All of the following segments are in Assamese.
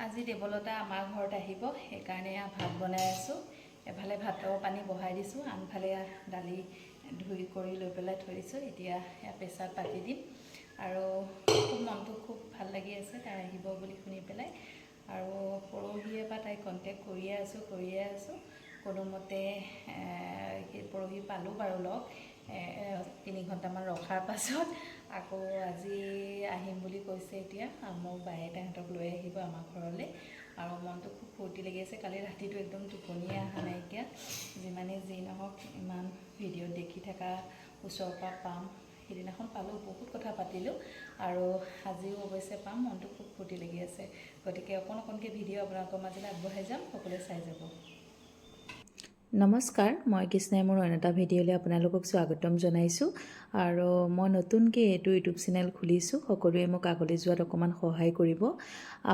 আজি দেৱলতা আমাৰ ঘৰত আহিব, সেইকাৰণে এয়া ভাত বনাই আছোঁ। এফালে ভাতৰ পানী বহাই দিছোঁ, আনফালে এয়া দালি ধুই কৰি লৈ পেলাই থৈ দিছোঁ। এতিয়া এয়া প্ৰেছাৰত পাতি দিম। আৰু খুব মনটো খুব ভাল লাগি আছে তাই আহিব বুলি শুনি পেলাই। আৰু পৰহিৰে পৰা তাইক কণ্টেক্ট কৰিয়ে আছোঁ, কৰিয়ে আছোঁ। কোনোমতে সেই পৰহি পালোঁ বাৰু লগ, 3 ঘণ্টামান ৰখাৰ পাছত। আকৌ আজি আহিম বুলি কৈছে। এতিয়া মোৰ বায়ে তাহাঁতক লৈ আহিব আমাৰ ঘৰলৈ। আৰু মনটো খুব ফূৰ্তি লাগি আছে। কালি ৰাতিটো একদম টোপনিয়ে অহা নাইকিয়া। যিমানেই যি নহওক, ইমান ভিডিঅ'ত দেখি থকা ওচৰৰ পৰা পাম। সিদিনাখন পালোঁ, বহুত কথা পাতিলোঁ আৰু আজিও অৱশ্যে পাম। মনটো খুব ফূৰ্তি লাগি আছে। গতিকে অকণ অকণকৈ ভিডিঅ' আপোনালোকৰ মাজলৈ আগবঢ়াই যাম, সকলোৱে চাই যাব। নমস্কাৰ, মই কৃষ্ণাই মোৰ অন্য এটা ভিডিঅ'লৈ আপোনালোকক স্বাগতম জনাইছোঁ। আৰু মই নতুনকৈ এইটো ইউটিউব চেনেল খুলিছোঁ। সকলোৱে মোক আগলৈ যোৱাত অকণমান সহায় কৰিব।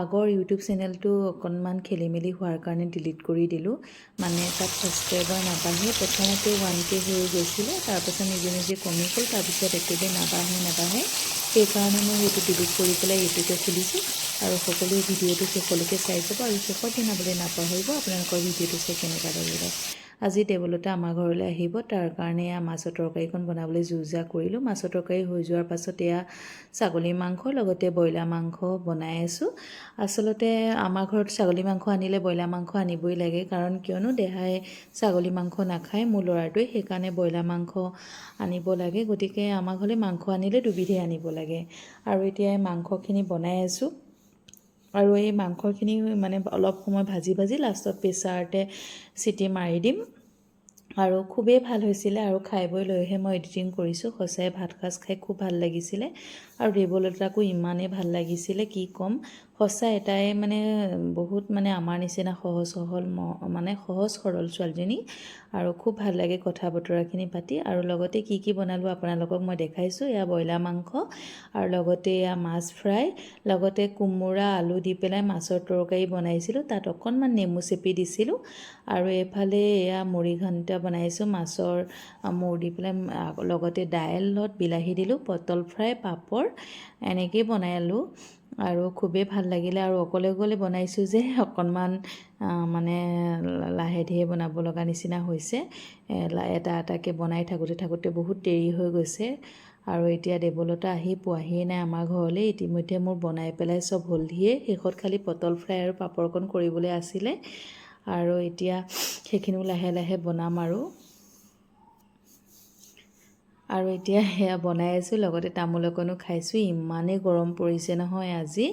আগৰ ইউটিউব চেনেলটো অকণমান খেলি মেলি হোৱাৰ কাৰণে ডিলিট কৰি দিলোঁ। মানে তাত ছাবস্ক্ৰাইবাৰ নাবাঢ়ে। প্ৰথমতে 1K হৈ গৈছিলে, তাৰপাছত নিজে নিজে কমি গ'ল, তাৰপিছত একেবাৰে নাবাঢ়ে নাবাঢ়ে। সেইকাৰণে মই সেইটো ডিলিট কৰি পেলাই এইটোকে খুলিছোঁ। আৰু সকলোৱে ভিডিঅ'টো শেষলৈকে চাই যাব আৰু শেষত জনাবলৈ নাপাহৰিব আপোনালোকৰ ভিডিঅ'টো চাই কেনেকুৱা লাগিলে। আজি দেৱলতা আমাৰ ঘৰলৈ আহিব, তাৰ কাৰণে এয়া মাছৰ তৰকাৰীখন বনাবলৈ যো জা কৰিলোঁ। মাছৰ তৰকাৰী হৈ যোৱাৰ পাছত এয়া ছাগলী মাংস লগতে ব্ৰইলাৰ মাংস বনাই আছোঁ। আচলতে আমাৰ ঘৰত ছাগলী মাংস আনিলে ব্ৰইলাৰ মাংস আনিবই লাগে। কাৰণ কিয়নো দেহাই ছাগলী মাংস নাখায়, মোৰ ল'ৰাটোৱে, সেইকাৰণে ব্ৰইলাৰ মাংস আনিব লাগে। গতিকে আমাৰ ঘৰলৈ মাংস আনিলে দুবিধেই আনিব লাগে। আৰু এতিয়া এই মাংসখিনি বনাই আছোঁ। আৰু এই মাংসখিনি মানে অলপ সময় ভাজি ভাজি লাষ্টত প্ৰেছাৰতে চিটি মাৰি দিম। আৰু খুবেই ভাল হৈছিলে আৰু খাই বৈ লৈহে মই এডিটিং কৰিছোঁ। সঁচাই ভাত সাজ খাই খুব ভাল লাগিছিলে আৰু দেৱলতাকো ইমানেই ভাল লাগিছিলে, কি ক'ম। সঁচাই তাই মানে বহুত মানে আমাৰ নিচিনা সহজ সৰল, মানে সহজ সৰল ছোৱালীজনী আৰু খুব ভাল লাগে কথা বতৰাখিনি পাতি। আৰু লগতে কি কি বনালোঁ আপোনালোকক মই দেখাইছোঁ। এয়া ব্ৰইলাৰ মাংস আৰু লগতে এয়া মাছ ফ্ৰাই, লগতে কোমোৰা আলু দি পেলাই মাছৰ তৰকাৰী বনাইছিলোঁ, তাত অকণমান নেমু চেপি দিছিলোঁ। আৰু এইফালে এয়া মুড়ি ঘণ্টা বনাইছোঁ মাছৰ মূৰ দি পেলাই, লগতে দাইলত বিলাহী দিলোঁ, পটল ফ্ৰাই, পাপৰ, এনেকেই বনালোঁ আৰু খুবেই ভাল লাগিলে। আৰু অকলে অকলে বনাইছোঁ যে অকণমান মানে লাহে ধীৰে বনাব লগা নিচিনা হৈছে। এটা এটাকৈ বনাই থাকোঁতে থাকোঁতে বহুত দেৰি হৈ গৈছে। আৰু এতিয়া দেৱলতা আহি পোৱাহিয়ে নাই আমাৰ ঘৰলৈ। ইতিমধ্যে মোৰ বনাই পেলাই চব হ'লহিয়ে। শেষত খালি পটল ফ্ৰাই আৰু পাপৰকণ কৰিবলৈ আছিলে। আৰু এতিয়া সেইখিনিও লাহে লাহে বনাম আৰু। আৰু এতিয়া সেয়া বনাই আছোঁ, লগতে তামোল অকণো খাইছোঁ। ইমানেই গৰম পৰিছে নহয় আজি,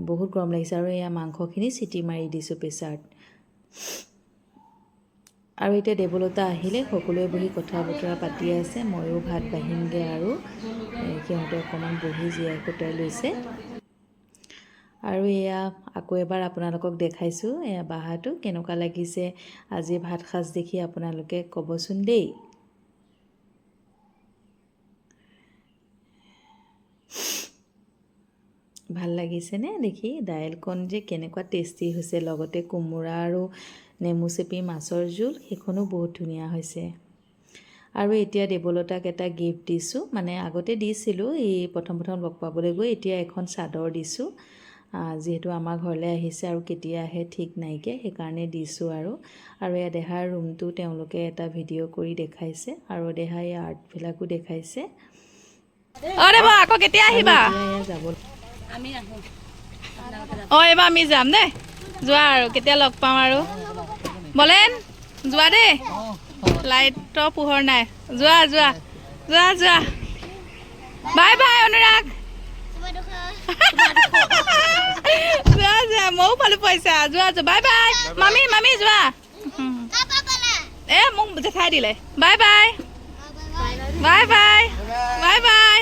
বহুত গৰম লাগিছে। আৰু এয়া মাংসখিনি চিটি মাৰি দিছোঁ প্ৰেছাৰত। আৰু এতিয়া দেৱলতা আহিলে সকলোৱে বহি কথা বতৰা পাতি আছে। ময়ো ভাত বাঢ়িমগৈ আৰু সিহঁতে অকণমান বহি জিৰাই কুটাই লৈছে। আৰু এয়া আকৌ এবাৰ আপোনালোকক দেখাইছোঁ এয়া বাহাটো। কেনেকুৱা লাগিছে আজি ভাত সাজ দেখি আপোনালোকে ক'বচোন দেই। ভাল লাগিছেনে দেখি? দাইলকণ যে কেনেকুৱা টেষ্টি হৈছে, লগতে কোমোৰা আৰু নেমু চেপি মাছৰ জোল, সেইখনো বহুত ধুনীয়া হৈছে। আৰু এতিয়া দেৱলতাক এটা গিফ্ট দিছোঁ। মানে আগতে দিছিলোঁ এই প্ৰথম প্ৰথম লগ পাবলৈ গৈ। এতিয়া এখন চাদৰ দিছোঁ, যিহেতু আমাৰ ঘৰলৈ আহিছে আৰু কেতিয়া আহে ঠিক নাইকিয়া, সেইকাৰণে দিছোঁ। আৰু আৰু এয়া দেহাৰ ৰুমটো তেওঁলোকে এটা ভিডিঅ' কৰি দেখাইছে আৰু দেহাই এই আৰ্টবিলাকো দেখাইছে। অ দেৱ, আকৌ কেতিয়া আহিবা? এতিয়া এয়া যাব। অ, এইবাৰ আমি যাম দেই। যোৱা আৰু কেতিয়া লগ পাওঁ আৰু। বলেন, যোৱা দেই। লাইটৰ পোহৰ নাই। যোৱা যোৱা যোৱা যোৱা। বাই বাই অনুৰাগ, যোৱা যোৱা। ময়ো পালোঁ পইচা। যোৱা যোৱা, বাই বাই। মামী মামী, যোৱা। এ মোক জেঠাই দিলে। Bye bye bye bye bye bye.